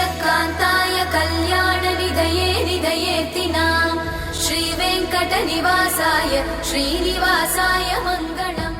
श्रेयःकान्ताय कल्याणनिधये निधयेर्तिनां श्रीवेङ्कटनिवासाय श्रीनिवासाय मङ्गलम्.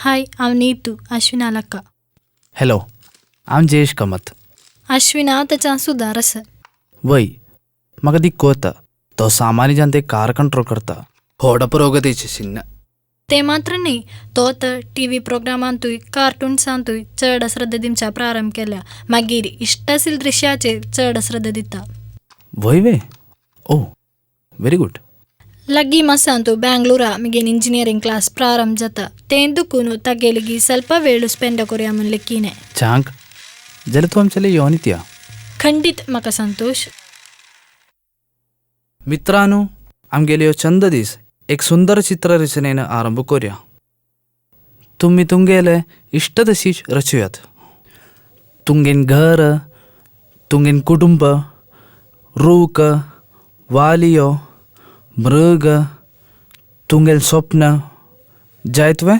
हाय, हांव नीतू, अश्विना लक्का. हॅलो, हांव जयेश कामत. अश्विना ताच्या सुदार आसा. वय, म्हाका दिक्क वता तो सामान्य जनते कार कंट्रोल करता, व्हड पुरोगतीचें चिन्न. ते मात्र न्ही, तो तर टी व्ही प्रोग्रामांतूय कार्टुन्सांतूय चड श्रद्धा दिवच्या प्रारंभ केल्या, मागीर इश्टासील दृश्याचेर चड श्रद्धा दिता. वय वे, ओ व्हेरी गुड. लागीं मासांतू बेंगळुरा मिगेन इंजिनियरींग क्लास प्रारंभ जाता, तें दुखून तागेली ಸ್ವಲ್ಪ वेळ स्पेंड करूया म्हण लेखीने. चांक जाल्यार तूं आमचें येवन येतया. खंडीत म्हाका संतोश. मित्रांनो, आमगेले ह्यो चंद दीस एक सुंदर चित्र रचनेन आरंभ करूया. तुमी तुमगेले इश्ट तशीच रचुयात. तुमगेन घर, तुमगेन कुटुंब, रूख, वालियो, मृग, तुमगेल स्वप्न जायत वे.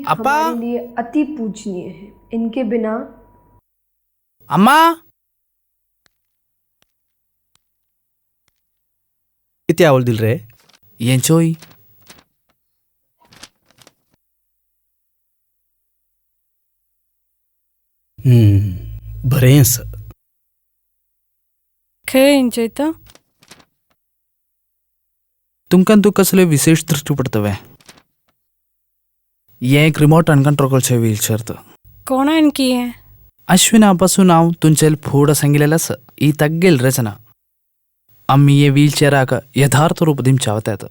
अप्पा। हमारे लिए अति पूजनीय है। इनके बिना अम्मा किती आवड दिल रे येंचोय बरें आसा। खंय एंचोयता? तुमकां तूं कसले विशेष दृष्टी पडतवे? हें एक रिमोट अनकंट्रोलचे व्हीलचेर तर कोणान की हें? अश्विना पासून हांव तुमचेल फुड सांगिल्लें आसा ही तग्गेल रचना आमी हे व्हीलचेराक यथार्थ रूप दिवचे वतात।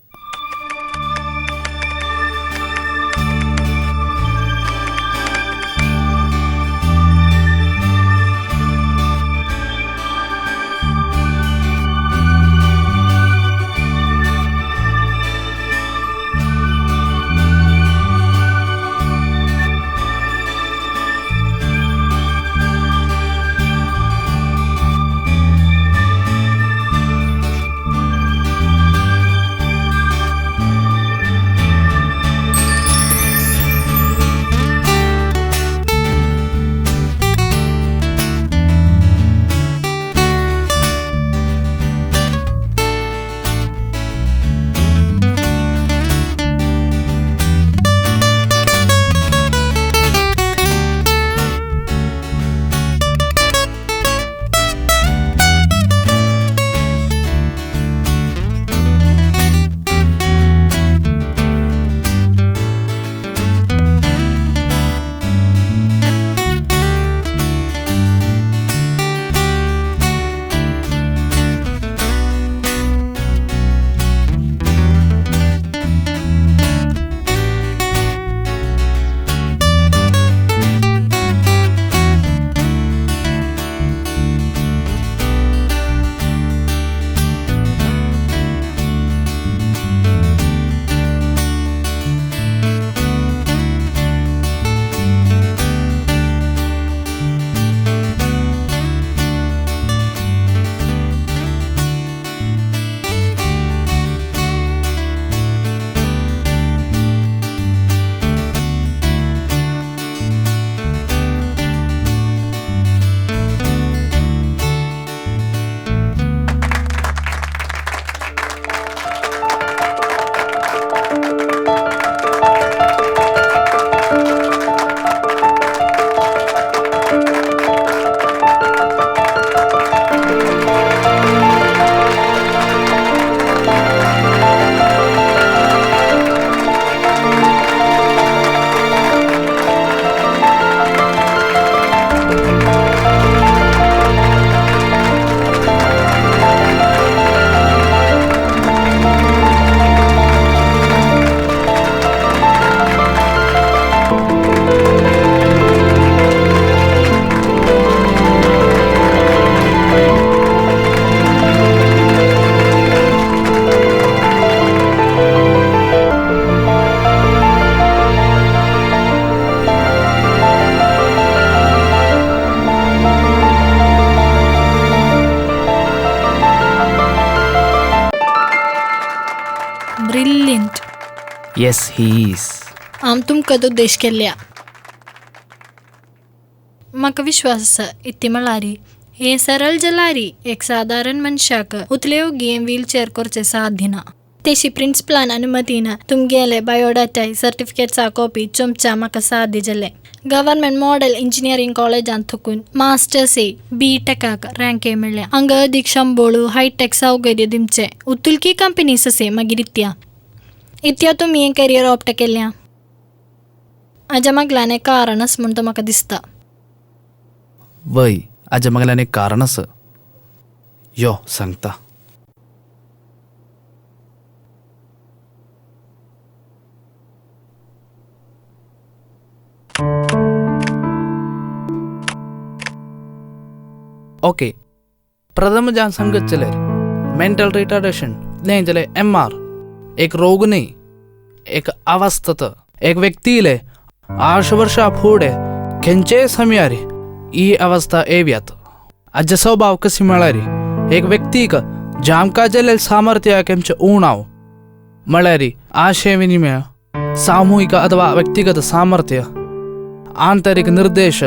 Brilliant. Yes he is. आम तुमकां तो देश केल्ल्या म्हाका विश्वास आसा इत्ती म्हळ्यारी हें सरळ जलारी एक सादारण मनशाक उतले योगी हें व्हीलचेर करचें साध्य ना। तेशी प्रिंसिपलान अनुमती ना तुमगेले बायोडाटाय सर्टिफिकेट्सा कॉपी चमचा म्हाका साध्य जालें। गव्हर्मेंट मॉडेल इंजिनियरींग कॉलेजांत थकून मास्टर्स बी टेकाक रँके मेळ्ळ्या। हांगा अदीक शंबोळू हायटेक सौकर्य दिवचें उतुलकी कंपनीस असे मागीर इत्या इत्या तुमी हें करियर ऑप्ट केल्या आज्या मागल्यान एक कारण आसा म्हूण तो म्हाका दिसता। वय आज्या मागल्यान एक कारण आसा यो सांगता। ओके प्रथम जान संगत चले मेंटल रिटार्डेशन नहीं चले MR एक रोग नहीं एक अवस्था एक व्यक्तिले 8 वर्ष फुडें खंयचेय समयार ही अवस्था येव्यात। आज्या स्वभाव कशी म्हळ्यार एक व्यक्तीक जामकां जाल्ले सामर्थ्याक आमचें उणाव म्हळ्यार आशय विनिमय ಸಾಮೂಹಿಕ ಅಥವಾ ವ್ಯಕ್ತಿಗತ ಸಾಮರ್ಥ್ಯ, आंतरिक निर्देश,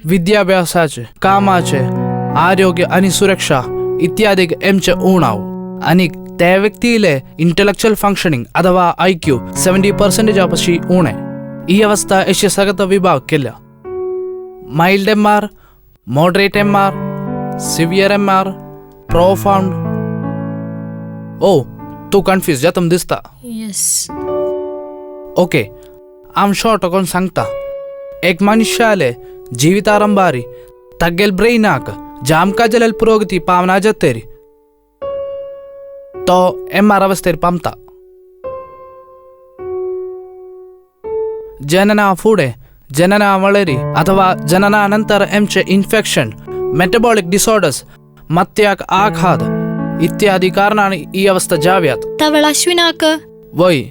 विद्याभ्यासाचे, कामाचे, आरोग्य आणि सुरक्षा इत्यादी एमचे उणाव आणि त्या व्यक्तीले इंटेलेक्चुअल फंक्शनिंग अथवा IQ 70% पशी उणे. ही अवस्था अशी सगत विभाग केल्या: mild MR, moderate MR, severe MR, profound. ओ तू कन्फ्यूज जातम दिसता. येस. ओके, आम शॉर्ट कोण सांगता. एक मनुष्याले जीवितारंभारी तग्गेल ब्रेनाक जामका जलेल पुरोगती पावना जतेरी तो एम आर अवस्थेर पामता. जनना फुडे, जनना वळेरी अथवा जननानंतर एमचे इन्फेक्शन, मेटाबॉलिक डिसऑर्डर्स, मत्याक आघात इत्यादी कारणाने ही अवस्था जाव्यात. तवळ अश्विनाक वय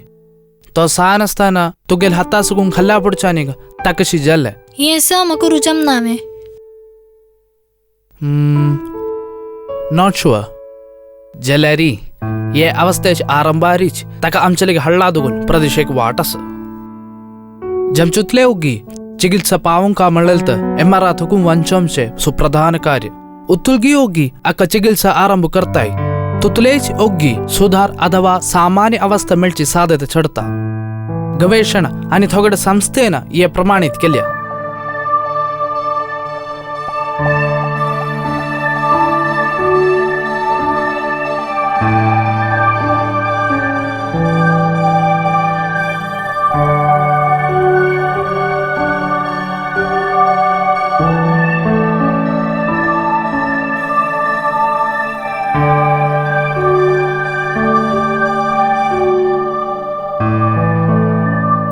तो सान आसतना तुगेल हाता सुकून खाल्ल्या पुडच्यानी ताकशी जाल्लें. हें स म्हाका रुजम नावें. Not sure. जाल्यारी हे अवस्थेचे आरंभारीच ताका आमचे लागीं हाडला दगून प्रदेशेक वाट आसा. जमचुतले ओगी चिकित्सा पावंक म्हणलें तर एम आर थकून वंचमचें सुप्रधान कार्य. उतुलगी ओगी आका चिकित्सा आरंभ करताय तुतलेच ओग्गी सुधार अथवा सामान्य अवस्था मेळची साध्यता चडता. गवेषण आणि थोगड संस्थेन हे प्रमाणित केल्या.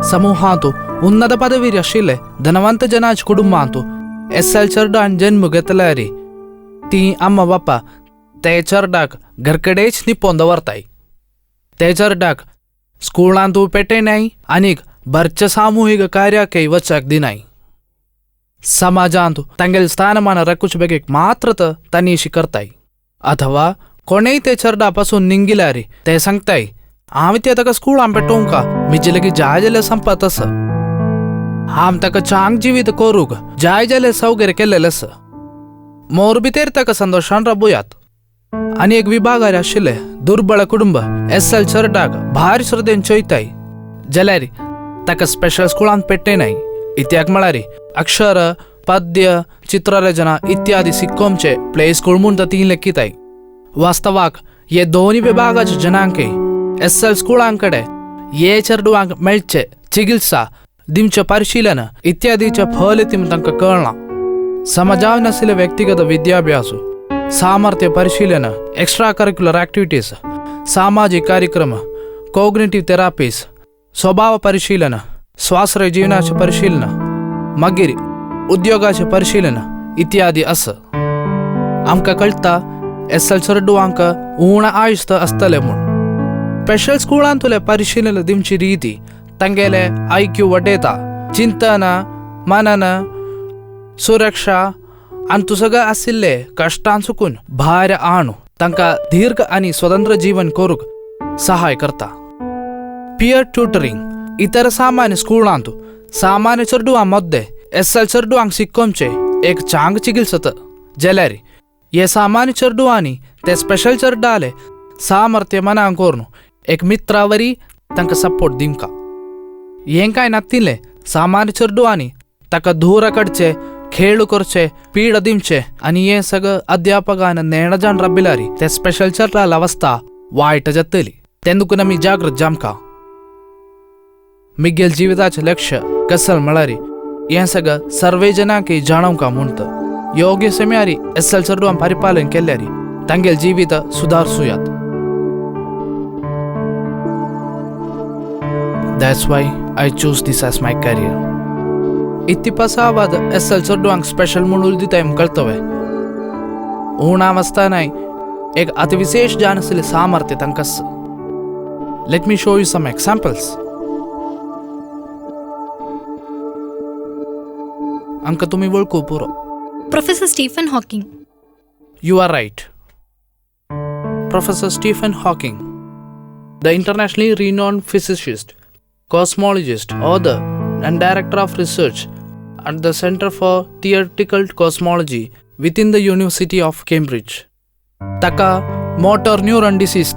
समूहांतु उन्नत पदवीर आशिल्ले धनवंत जनाच कुटुंबांतु एस एल चरडान जन्म घेतल्यारी ती अम्मा बाप्पा ते चरडाक घरकडेच निपोवन दवरताय. ते चरडाक स्कुलांतू पेटेनाय आनीक भरच्या सामुहीक कार्याकय वचाक दिनाय. समाजांत तांगेले स्थानमान राखूचे बेगीक मात्र तांणी अशी करताय. अथवा कोणेय ते चरडा पासून निंगिल्यारी ते सांगताय, हांवें ते ताका स्कुलान पेटोवंका, म्हजे लागीं जाय जाल्यार संपत आसा, हांव ताका चांग जिवीत करूंक जाय जाल्यार सौगेर केल्लेलें आसा, मोर भितर ताका संतोशान राबोयात. आनी एक विभागार आशिल्ले दुर्बळ कुटुंब एस एल चरडाक भार श्रद्धेन चोयताय जाल्यार ताका स्पेशल स्कुलांत पेटयनाय. इत्याक म्हळ्यार अक्षर, पद्य, चित्ररचना इत्यादी शिकोवचे प्ले स्कूल म्हूण ती लेखिताय. वास्तवाक हे दोनूय विभागाचे जनांकय एस एल स्कुलांकडे हे चेडवांक मेळचे चिकित्सा दिवचें परिशीलन इत्यादीचें फल तांकां कळना. समाजान नाशिल्ले व्यक्तिगत विद्याभ्यास, सामर्थ्य परिशीलन, एक्स्ट्रा करिक्युलर ॲक्टिविटीज, सामाजिक कार्यक्रम, कॉग्निटिव्ह थेरपीज, स्वभाव परिशीलन, स्वाश्रय जीवनाचें परिशीलन, मागीर उद्योगाचें परिशीलन इत्यादी आसा. आमकां कळटा एस एल चेडवांक उणें आयुश्य आसतलें म्हूण. स्पेशल स्कुलांतले परिशीलन दिवची रिती तांगेले IQ वाडयता, चिंतन, मनन, सुरक्षा आनी तुसगं आशिल्ले कश्टां चुकून भायर आणू तांकां दीर्घ आनी स्वतंत्र जीवन करूंक सहाय करता. पियर ट्युटरींग इतर सामान्य स्कुलांत सामान्य चेडवां मद्दे एस एल चेडवांक शिकोवचें एक चांग चिकित्सत. जाल्यार हे सामान्य चेडवांनी ते स्पेशल चेडवाले सामर्थ्य मनांक करून एक मित्रावरी तांकां सपोर्ट दिवंका. हें कांय नातिल्लें सामान्य चेडवांनी ताका धुरा काडचे, खेळ करचे, पीड दिवचे आनी हें सगळें अध्यापकान नेणजान राबिल्यारी ते स्पेशल चेडवाले अवस्था वायट जातली. तेन्ना आमी जागृत जामका. मिगेल जिविताचें लक्ष्य कसल म्हळ्यार हें सगळें सर्वे जनांक जाणवंका म्हणटा. योग्य समयारी एस एल चेडवां परिपालन केल्यारी तांगेल जिवीत सुदारसुयात. That's why I choose this as my career. इत्तिपासावाद S L चेडवांक स्पेशल म्हणून दिताय कळतवे. उणाव आसतनाय एक अतिविशेष जाण आशिल्लें सामर्थ्य तांकां. Let me show you some examples. आमकां तुमी वळखू पुरो. Professor Stephen Hawking. You are right. Professor Stephen Hawking, the internationally renowned physicist, Cosmologist, author and director of research at the Centre for Theoretical Cosmology within the University of Cambridge. ताका motor neuron disease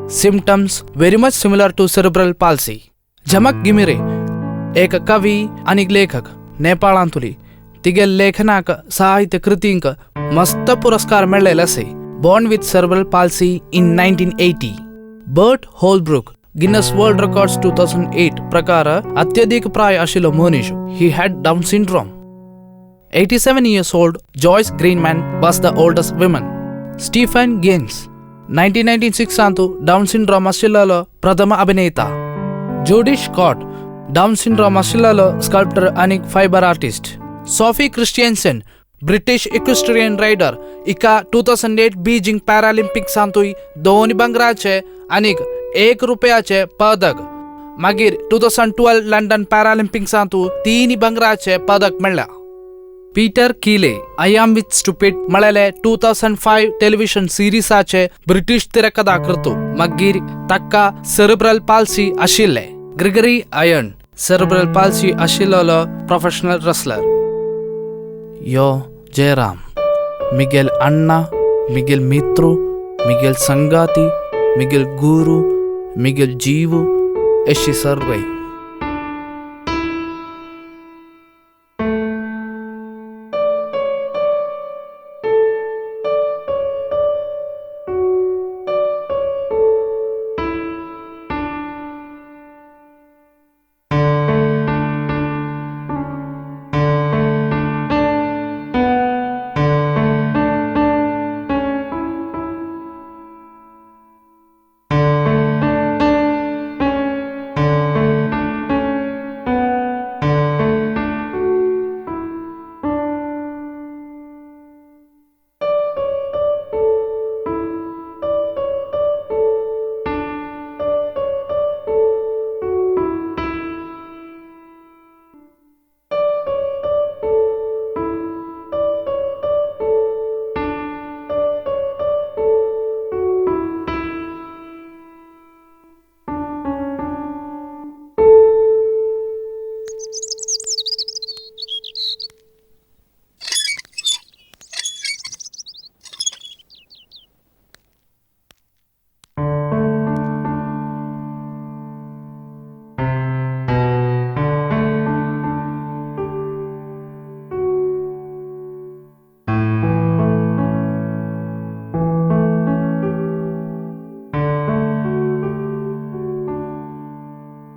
symptoms very much similar to cerebral palsy. Jhamak Ghimire एक कवी आनी लेखक नेपाळांतुली. तिगे लेखनाक साहित्य कृतींक मस्त पुरस्कार मेळ्ळेले आसे. Born with cerebral palsy in 1980. Bert Holbrook Guinness World Records 2008 प्रकार अत्यधिक प्राय आशिल्लो मनीस. He had Down syndrome. 87 years old Joyce Greenman was the oldest woman. Stephen Gaines 1996 Down syndrome आशिल्लो प्रथम अभिनेता. जूडी स्कॉट डावन सिंड्रोम आशिल्लो स्कल्प्टर आनी fibre artist. Sophie Christiansen British equestrian rider. इका 2008 बीजिंग पॅरालिम्पिक्सांतूय 2 भांगराचे आनी 1 रुपयाचे पदक. मागीर 2012 लंडन पॅरालिम्पिक्सांतू 3 भांगराचे पदक मेळ्ळा. Peter Keeley I am with stupid म्हळेले 2005 television सिरीसाचे British तिरकदा कृतू. मागीर ताका सेरेब्रल पाल्सी आशिल्ले. ग्रेगरी आयर्न सेरेब्रल पाल्सी आशिल्लो प्रोफेशनल रेसलर. यो जयराम मिगेल अण्णा, मिगेल मित्रू, मिगेल संगाती, मिगेल गुरू, मिगेल जीव एशी सर्वै.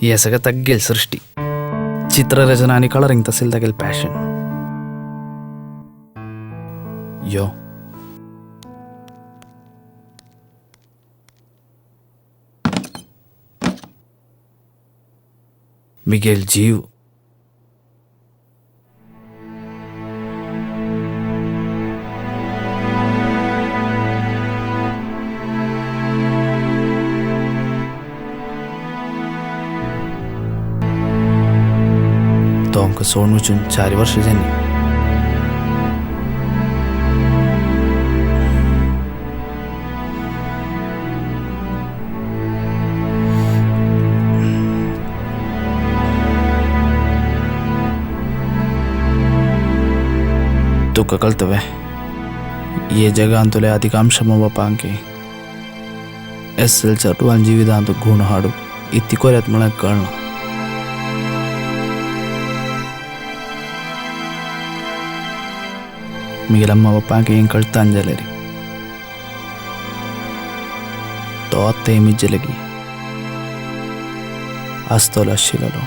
हे सगळं तग्गेल सृष्टी. चित्ररचना आणि कलरिंग तसेल तगेल पॅशन. यो मिगेल जीव. तो आमकां सोडून वचून 4 वर्सां जालीं. तुका कळतवे ये जगांतले अधिकांश बापांकी एस एल चटवान जिवितांत गुण हाडू इतकी कोऱ्यात म्हळ्यार कळना. मिगेल अम्मा बापांक हें कळतान जाल्यार तो आतां मिज्जे लगी आसतलो आशिल्लो.